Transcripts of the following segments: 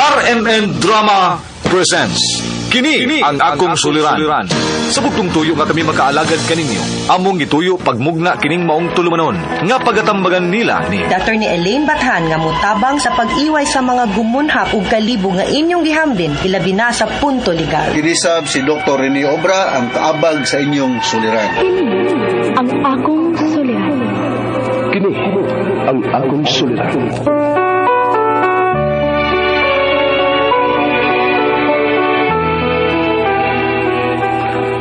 RMN Drama presents Kini ang akong suliran. Sa bugtong tuyo nga kami makaalagad kaninyo, among gituyo pagmugna kining maong tulumanon nga pagatambagan nila ni Attorney Elaine Bathan nga motabang sa pag-iway sa mga gumunhap ug kalibo nga inyong gihambin ilabi na sa punto legal. Kinisab si Dr. Rene Obra ang kaabag sa inyong suliran. Kini ang akong suliran. Kini ang akong suliran.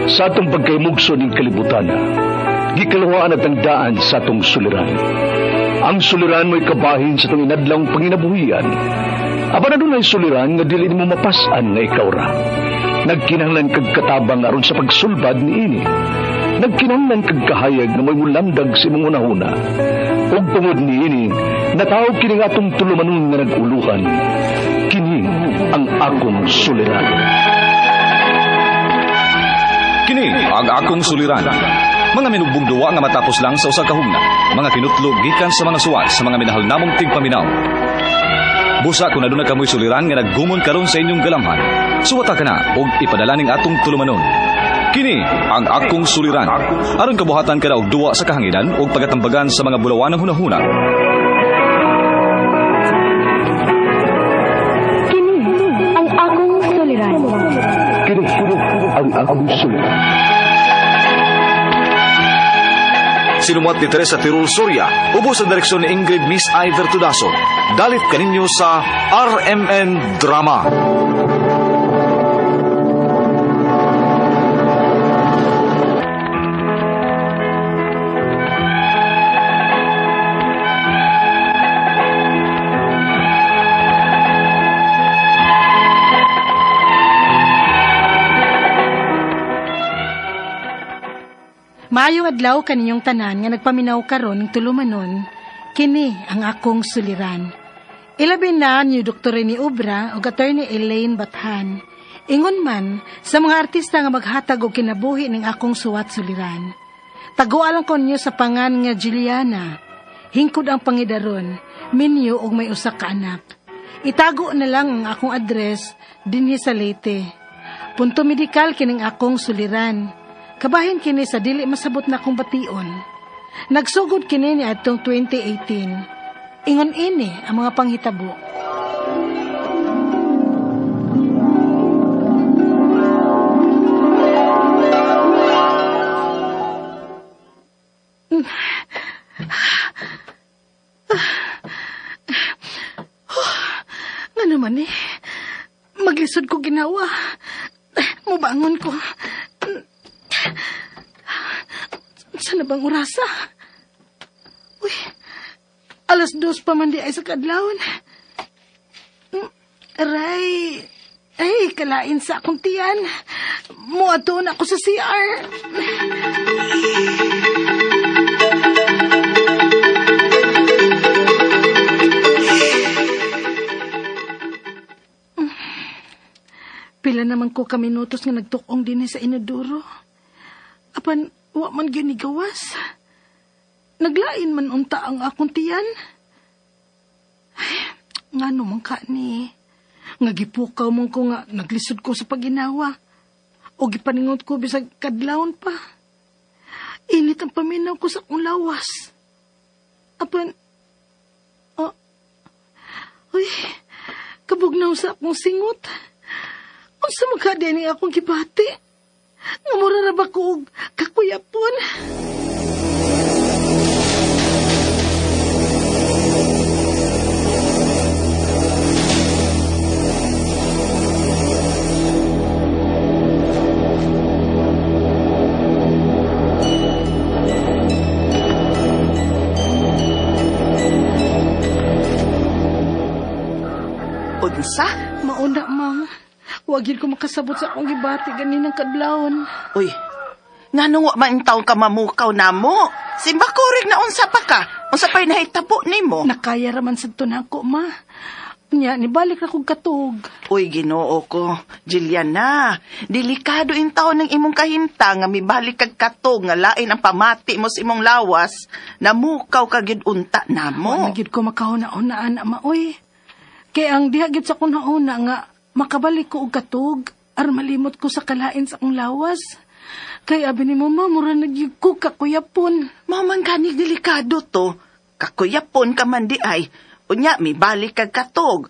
Sa atong pagkaymugso ning kalibutan, gikaluhaan at ang daan sa atong suliran. Ang suliran mo'y kabahin sa atong inadlawng panginabuhian. Apan adunay suliran nga dili nimo mapas-an nga ikaw ra. Nagkinahanglan kag katabang aron sa pagsulbad niini. Nagkinahanglan kag kahayag nga mo'y mulamdag sa imong hunahuna. Ug tungod niini, natawag kini nga atong tulumanon nga nag-uluhan. Kini ang akong suliran. Kini ang akong suliran. Mga minugbong duwa nga matapos lang sa usa ka hugna. Mga kinutlog gikan sa mga suwat sa mga minahal namong tigpaminaw. Busa kung aduna kamoy suliran nga naggumon karon sa inyong galamhan. Suwata ka na og ipadala ning atong tulumanon. Kini ang akong suliran. Aron kabuhatan ka na og duwa sa kahanginan og pagatambagan sa mga bulawanang hunahuna. Kini ang akong suliran. Kini ang akong suliran. Sinumuat ni Teresa Tirul Soria, ubos sa direksyon ni Ingrid Miss Iver Tudaso. Dalit kaninyo sa RMN Drama. Maayong adlaw kaninyong tanan nga nagpaminaw karon ng tulumanon, kini ang akong suliran. Ilabi na ni Dr. Rene Obra ug Attorney Elaine Bathan. Ingon man sa mga artista nga maghatag og kinabuhi ning akong suwat suliran. Taguan lang ko ninyo sa pangan nga Juliana. Hingkod ang pangidaron, minyo og may usa ka anak. Itago na lang ang akong address dinhi sa Leyte. Punto medikal kining akong suliran. Kabahin kini sa dili masabot na akong bation. Nagsugod kini ni atong 2018. Ingon ini ang mga panghitabo. Nga naman eh. Maglisod ko ginawa. Mubangon ko. Sana bang orasa? Uy, 2:00 pa man di ay sa kadlawon. Aray, ay, kalain sa akong tiyan. Muadto na ako sa CR. Pila naman ko kaminutos nga nagtukong din sa inodoro. Apan, wa man gyud ni gawas. Naglain man unta ang akong tiyan. Ay, ngano man ka ni. Nga gipukaw man ko nga naglisod ko sa paginawa. O gipaningot ko bisag kadlawon pa. Init ang paminaw ko sa akong lawas. Apan, oh, uy, kabugnaw sa akong singot. Unsa man ka ni akong gibati? Nga mura ra ba ko og kakuyapon? Unsa? Mauna, ma'am. Wag yun ko makasabot sa akong gibati ganinang kadlawon. Uy, nganong wa man taon ka mamukaw namo? Simba kurig na unsa pa ka? Unsa pa'y nahitabo nimo? Nakaya raman sa tunako, ma. Nya, nibalik na kong katog. Uy, Ginoo ko, Juliana, delikado in taon ng imong kahimtang nga mibalik kag katog nga lain ang pamati mo sa imong lawas, namukaw ka gyud unta namo. Wala gyud ko makahuna-hunaan, ama, oy. Kay ang diha gyud sa akong nauna nga makabalik ko og katog aron malimot ko sa kalain sa akong lawas. Kay abi ni mama, mura na gyud ko kakuyapon. Mao man gani delikado to. Kakuyapon ka man di ay. Unya, mibalik kag katog.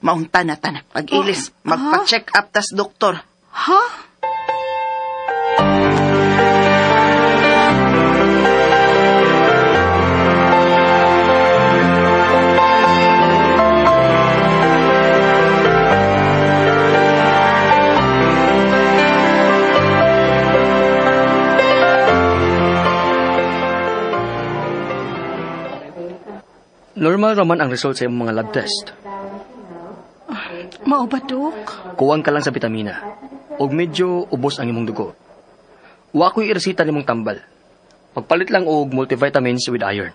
Maunta na tanak pag-ilis. Oh, ah? Magpa-check up tas doktor. Ha? Normal raman ang result sa imong mga lab test. Mao ba, Dok? Kuwang ka lang sa bitamina. Og medyo ubos ang imong dugo. Wa ko'y iresita nimong tambal. Pagpalit lang og multivitamins with iron.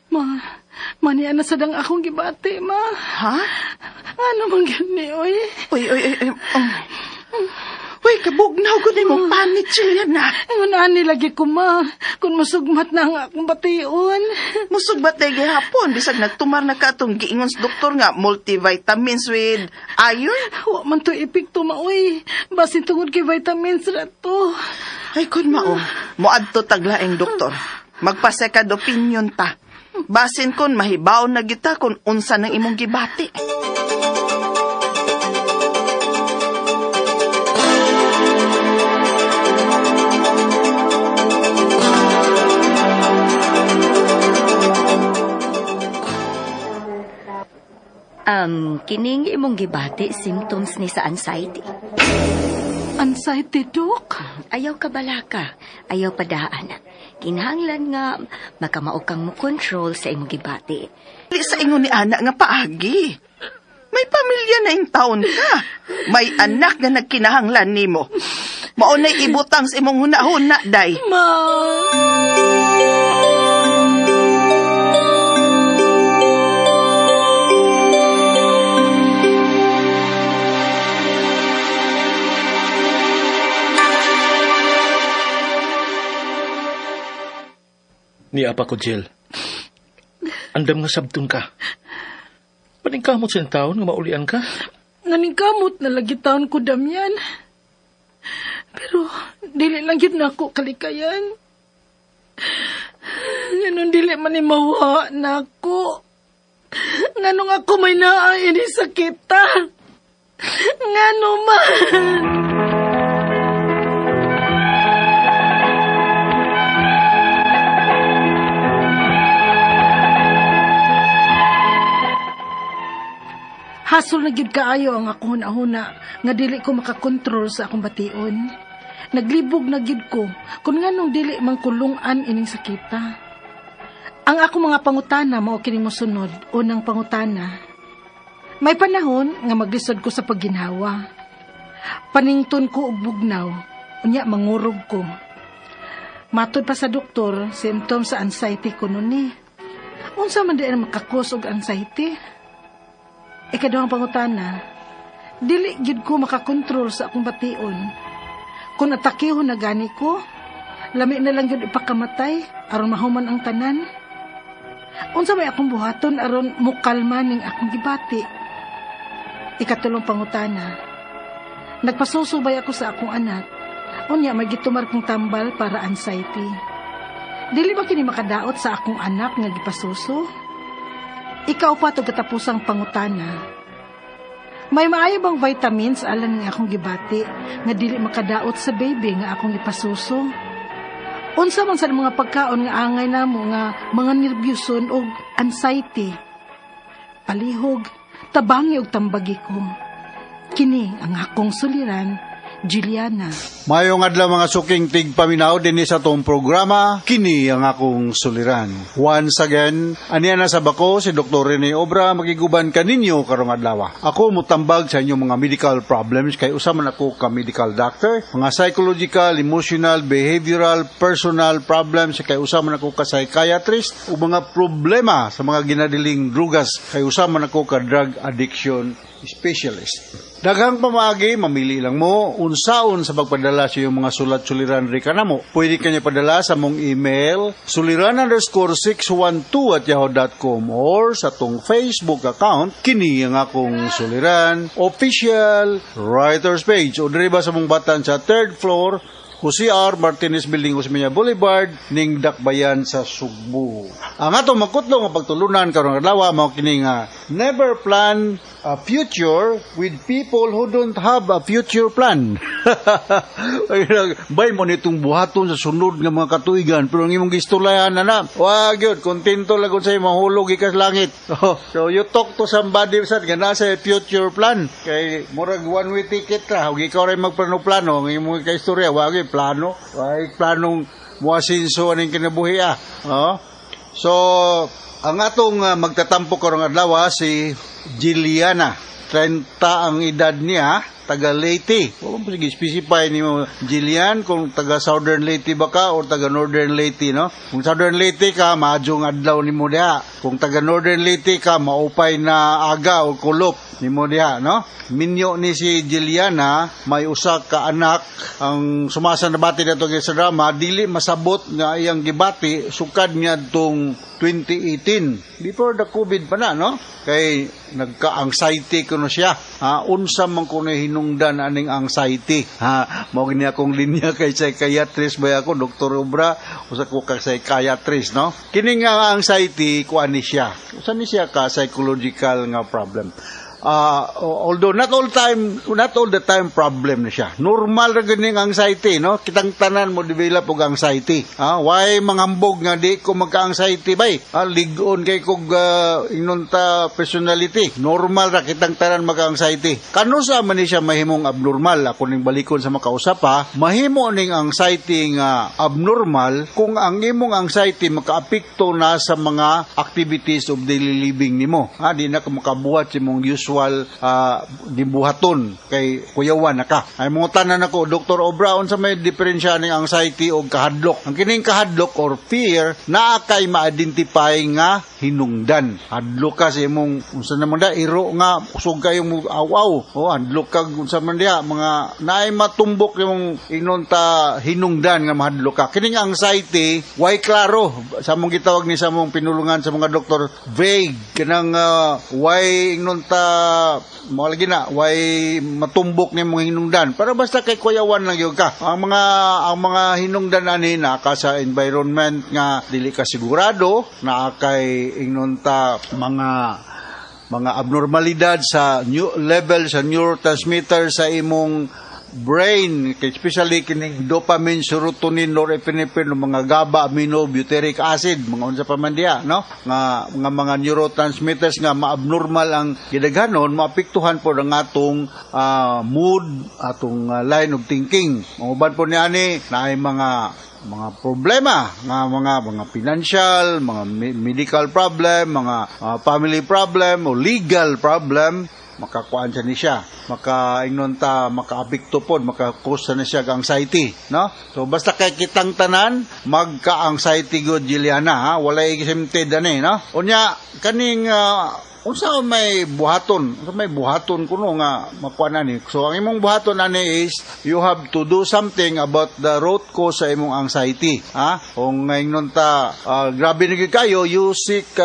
Ma, manian na sadang akong gibati, ma. Ha? Ano man gani, oy? Uy, uy, uy, uy. Oh. Uy, kabugnaw ko nimo panit, Juliana. Ingon ani lagi ko, ma. Kung musugmat na ang akong bation. Musog ba tayo gihapon? Bisag nagtumar na ka atong giingon sa doktor nga multivitamins with iron? Wa man to epekto, ma, oy. Basin tungod kay vitamins ra to. Ay, kun mao. Moadto taglaing doktor. Magpa-second opinion ta. Basin kun mahibaw na kita kung unsa nang imong gibati. Kining imong gibati symptoms ni sa anxiety. Anxiety, Dok? Ayaw ka balaka, ayaw padaan. Kinahanglan nga makamao kang mo control sa imong gibati. Dili sa ingon ni ana nga paagi. May pamilya na in taon ka. May anak nga nagkinahanglan nimo. Mao na'y ibutang sa imong hunahuna, day. Ma! Niapa ko, Jill. Andam nga sabton ka. Paningkamot sa taon nga maulian ka. Naningkamot na lagi taon ko, Damian. Pero, dili lang yun nako kalikayan. Nganong dili man ni mawa nako. Nganong ako may naa ini sakita. Ngano man. Hasol na gyud kaayo ang akong hunahuna nga dili ko makakontrol sa akong bation. Naglibog na gyud ko kung nganong dili man kulungan ining sakita. Ang akong mga pangutana mao kini mosunod. Unang pangutana. May panahon nga maglisod ko sa pagginhawa. Panington ko og bugnaw, unya mangurog ko. Matod pa sa doktor, symptoms sa anxiety ko nun ni. Unsa man di ang makakos og anxiety? Ikaduhang pangutana, dili gyud ko makakontrol sa akong bation. Kung atakehon na gani ko, lami na lang gyud ipakamatay aron mahuman ang tanan. Unsa may akong buhaton aron mukalma ning akong gibati? Ikatulong pangutana, nagpasusubay ako sa akong anak. Unya may gitumar kong tambal para anxiety. Dili ba kini makadaot sa akong anak nga gipasuso? Ikaw pa to katapusang pangutana. May maayo bang vitamins alang nga akong gibati nga dili makadaot sa baby nga akong ipasuso? Unsa man sa mga pagkaon nga angay namo nga mga nerbyuson og anxiety? Palihog, tabangi og tambagi ko. Kini ang akong suliran, Juliana. Mayong adlaw, mga suking tigpaminaw, dinhi sa atong programa, Kini ang Akong Suliran. Once again, aniya na sa bako si Dr. Rene Obra, makiguban kaninyo karong adlaw. Ako mutambag sa inyong mga medical problems kay usa man ako ka medical doctor, mga psychological, emotional, behavioral, personal problems kay usa man ako ka psychiatrist, ug mga problema sa mga ginadiling drugas kay usa man ako ka drug addiction specialist. Daghang pamaagi, mamili lang mo unsaon sa pagpadala sa iyong mga sulat suliran ri kanamo. Pwede kanya padala sa mong email suliran_612@yahoo.com or sa tong Facebook account, Kini ang Akong Suliran Official Writers Page, o diri ba sa mong batan sa third floor, Jose R. Martinez Building, Osmeña Boulevard, ning Dakbayan sa Sugbo. Ang atong makutlo nga pagtulunan karong adlaw mao kini nga never plan a future with people who don't have a future plan. Bay mo nitong buhaton sa sunod nga mga katuigan, pero ang imong gistulayan na na, wa gyud kontento lang kung sa'yo mahulog ikas langit. So you talk to somebody sad nga nasa future plan kay murag one way ticket ra ug ikaw ray magplano-plano. Ang imong kaistorya, wa gyud plano, wa planong muasinso aning kinabuhi ah. Oh. So, ang atong magtatampo karong adlaw si Juliana. 30 ang edad niya, taga Leyte. Wala mo sige specify nimo, Jillian, kung taga Southern Leyte ba ka or taga Northern Leyte, no? Kung Southern Leyte ka, maadjong adlaw nimo diha. Kung taga Northern Leyte ka, maupay na aga o kulop nimo diha, no? Minyo ni si Jilliana, may usa ka anak. Ang sumasa nabati nato sa drama, dili masabot nga iyang gibati sukad niya tong 2018 before the COVID pa na, no? Kay nagka-anxiety kuno siya. Ha, unsa man kuno hinungdan aning anxiety, ha? Mao gini akong linya kay psychiatrist ba ako, Dr. Obra, usa ko ka psychiatrist, no? Kini nga anxiety, kuan ni siya, usa ni siya ka psychological nga problem, although not all the time problem na siya. Normal ra gani ang anxiety, no? Kitang tanan mo develop og anxiety. Ah, why manghambog nga di ko magka-anxiety bay? Ah, lig-on kay kog ingnon ta personality. Normal ra kitang tanan magka-anxiety. Kanusa man ni siya mahimong abnormal? Ako ning balikon sa makausap ha. Mahimo ning anxiety nga abnormal kung ang imong anxiety makaapekto na sa mga activities of daily living nimo. Ha, di na ka makabuhat sa imong usual gibuhaton kay kuyawan na ka. Ay mga tanan ako, Dr. Obra, unsa may diferensya ning anxiety og kahadlok? Ang kining kahadlok or fear, naa kay ma-identify nga hinungdan. Hadlok ka sa imong unsa naman da iro nga kusog kayong mo aw-aw. O hadlok kag unsa man diha mga naay matumbok imong ingnon ta hinungdan nga mahadlok ka. Kining anxiety, way klaro sa mong gitawag ni sa mong pinulungan sa mga doktor, vague kanang way ingnon ta mo lagi na way matumbok ni mong hinungdan. Pero basta kay kuyawan lang gyud ka. Ang mga hinungdan ani naa ka sa environment nga dili ka sigurado, naa kay ingnon ta mga abnormalidad sa new level sa neurotransmitter sa imong brain, especially kining dopamine, serotonin, norepinephrine, mga GABA, amino butyric acid, mga unsa pa man diha, no, nga nga mga neurotransmitters nga maabnormal ang gidaghanon, maapektuhan po ang atong mood, atong line of thinking. Ang uban po niani naay mga problema nga mga financial, mga medical problem, mga family problem o legal problem, makakuan sa ni siya, makaingnon ta makaapekto pod, maka-cause sa ni siya og anxiety, no? So basta kay kitang tanan magka-anxiety gud, Juliana, ha, walay exempted ani, no? Unya kaning unsa may buhaton kuno nga makuan ani? So ang imong buhaton ani is you have to do something about the root cause sa imong anxiety, ha? Kung ingnon ta grabe na gyud kayo, you seek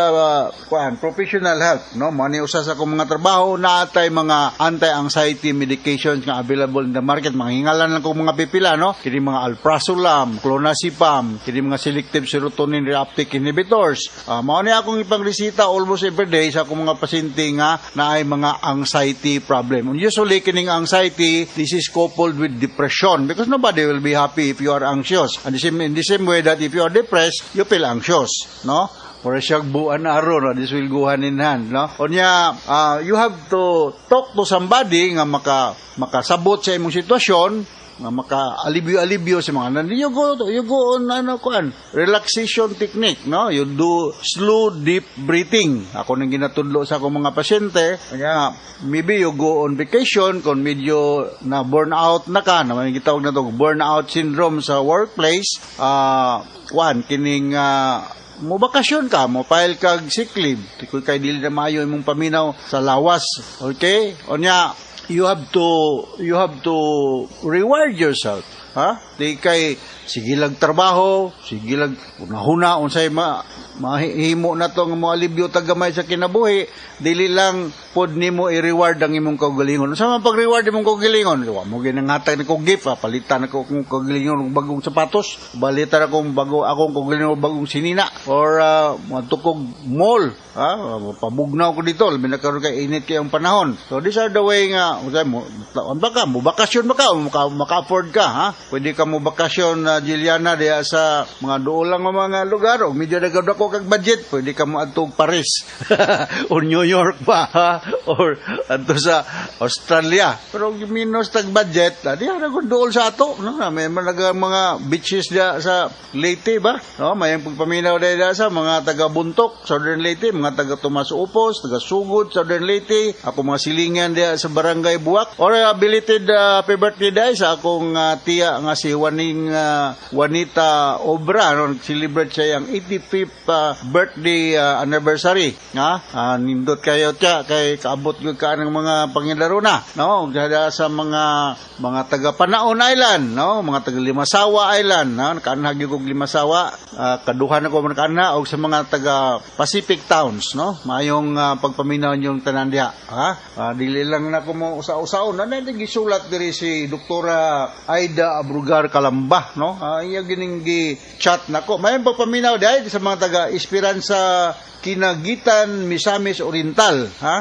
kuan, professional help, no? Mao ni usa sa akong mga trabaho. Naatay mga anti-anxiety medications nga available in the market. Manghingalan lang kong mga pipila, no? Kini mga alprazolam, clonazepam, kini mga selective serotonin reuptake inhibitors. Mao ni akong ipangresita almost every day sa akong mga pasyente nga naay mga anxiety problem. And usually kining anxiety, this is coupled with depression because nobody will be happy if you are anxious. And in the same way that if you are depressed, you feel anxious, no? Mura siyang buan aro, no? This will go hand in hand, no? Unya, you have to talk to somebody nga makasabot sa imong sitwasyon, nga maka-alibyo-alibyo sa mga nan, you go on ano kuan, relaxation technique, no? You do slow deep breathing. Ako nang ginatudlo sa akong mga pasyente. Kaya maybe you go on vacation kung medyo na burn out na ka naman, gitawag na to burnout syndrome sa workplace, kuan kining mo bakasyon ka, mo file kag sick leave. Kung kay dili na maayo imong paminaw sa lawas. Okay? Unya, you have to reward yourself. Ha? Di kay sige lang trabaho, sige lang hunahuna unsay mahimo na to nga moalibyo tag gamay sa kinabuhi, dili lang pod nimo i-reward ang imong kaugalingon. Unsa man pag-reward imong kaugalingon? Wa mo ginanghatag nako gift, ha? Palitan nako akong kaugalingon og bagong sapatos, balitan akong bago akong kaugalingon og bagong sinina or moadto kog mall, ha? Pabugnaw ko dito, labi na karon kay init kay ang panahon. So these are the way nga unsay mo ba ka, mo bakasyon ba ka, maka-afford ka, ha? Pwede ka mo bakasyon na Juliana diha sa mga duol lang nga mga lugar o medyo nagdako kag budget, pwede ka mo adto og Paris or New York pa, ha? Or adto sa Australia. Pero minus tag budget, diha ra gud duol sa ato, no? May mga beaches diha sa Leyte ba? No, may pagpaminaw diha sa mga taga Buntok, Southern Leyte, mga taga Tomas Upos, taga Sugod, Southern Leyte, ako mga silingan diha sa Barangay Buwak. Or belated happy birthday day sa akong tiya nga si Waning Juanita Obra, no? Celebrate siya ang 85th birthday anniversary, ha? Nindot kayo tiya kay kaabot gyud ka ng mga pangilaro na, no? Diha sa mga taga Panaon Island, no? Mga taga Limasawa Island, no? Nakaanha gyud kog Limasawa, kaduha na ko man kaanha, og sa mga taga Pacific Towns, no? Maayong pagpaminaw yung tanan diha, ha? Dili lang na ko mo usa-usaon na gisulat diri si Doktora Aida Abrugar Kalamba, no? Iya gining gi chat nako. Maayong pagpaminaw diha sa mga taga Esperanza Kinagitan, Misamis Oriental, ha?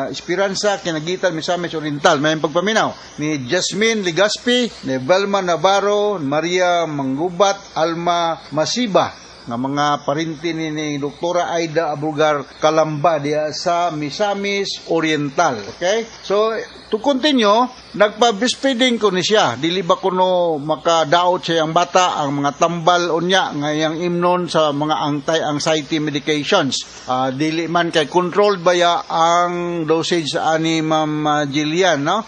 Esperanza Kinagitan, Misamis Oriental. May pagpaminaw ni Jasmine Ligaspi, ni Velma Navarro, Maria Manggubat, Alma Masiba, nga mga parinti ni Doktora Aida Abrugar Kalamba diha sa Misamis Oriental. Okay? So, to continue, nagpa-breastfeeding ko ni siya. Dili ba kuno makadaot siya ang bata ang mga tambal unya nga iyang imnon sa mga anti-anxiety medications. Dili man kay controlled ba ya ang dosage ani Ma'am Jillian, no?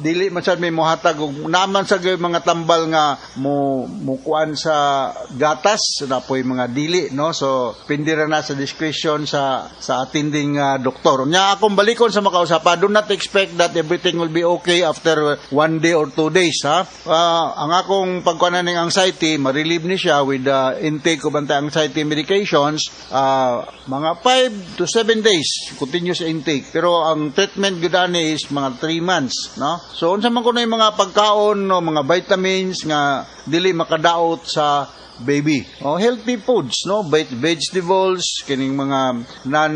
Dili man sad may mohatag og naman sa gyud mga tambal nga mo mukuan sa gatas na po'y mga dili, no? So pindira na sa discretion sa attending doktor. Nya akong balikon sa makausapa, do not expect that everything will be okay after 1 day or 2 days, ha? Ang akong pagkuan ning anxiety, ma-relieve ni siya with the intake of anti-anxiety medications, mga 5 to 7 days continuous intake, pero ang treatment gyud ani is mga 3 months, no? So unsa man kuno yung mga pagkaon, no, mga vitamins nga dili makadaot sa baby? Oh, healthy foods, no? Vegetables, kining mga non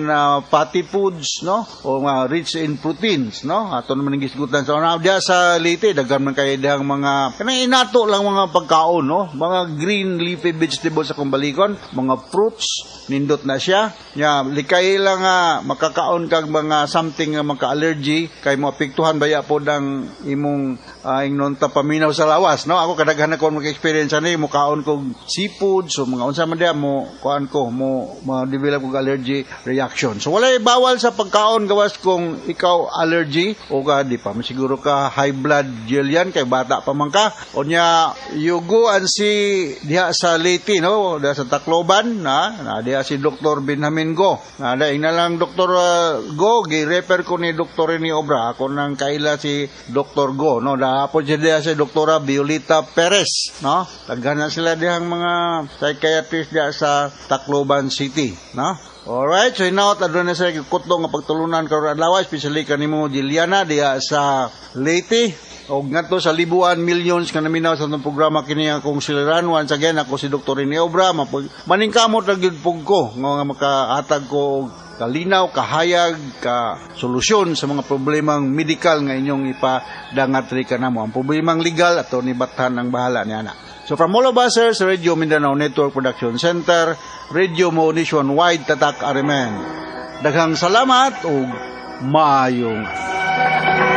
fatty foods, no? O mga rich in proteins, no? Ato naman ang gisgutan sa una diya sa Leyte, daghan man kay dihang mga kanang inato lang mga pagkaon, no? Mga green leafy vegetables sa balikon, mga fruits, nindot na siya. Nya likay lang nga makakaon kag mga something nga maka-allergy kay moapektuhan baya pod ang imong ingnon ta paminaw sa lawas, no? Ako kadaghan ako maka-experience ani, mukaon kog seafood, so mga unsa man diha mo kuan ko mo ma-develop og allergy reaction. So walay bawal sa pagkaon gawas kung ikaw allergy o ka di pa man siguro ka high blood, Jillian, kay bata pa man ka. Unya you go and see diha sa Leyte, no, diha sa Tacloban na diha si Dr. Benjamin Go na daing na lang Dr. Go gi-refer ko ni Dr. ni Obra. Ako nang kaila si Dr. Go, no? Dahapon siya diha si Dr. Violeta Perez, no? Daghan na sila dihang mga psychiatrist diha sa Tacloban City, no? Alright, so hinaot aduna sa kutlo nga pagtulunan karon adlaw, especially kanimo Juliana diha sa Leyte og ngadto sa libuan millions nga naminaw sa atong programa, kini akong suliran. Once again, ako si Dr. Rene Obra. Maningkamot ra gyud pug ko nga makahatag ko og kalinaw, kahayag, ka solusyon sa mga problemang medikal nga inyong ipadangat ri kanamo. Ang problemang legal, ato ni Bathan ang bahala niya na. So from all of us here sa Radio Mindanao Network Production Center, Radio Mo Nationwide, Tatak Arimen. Daghang salamat ug maayong adlaw.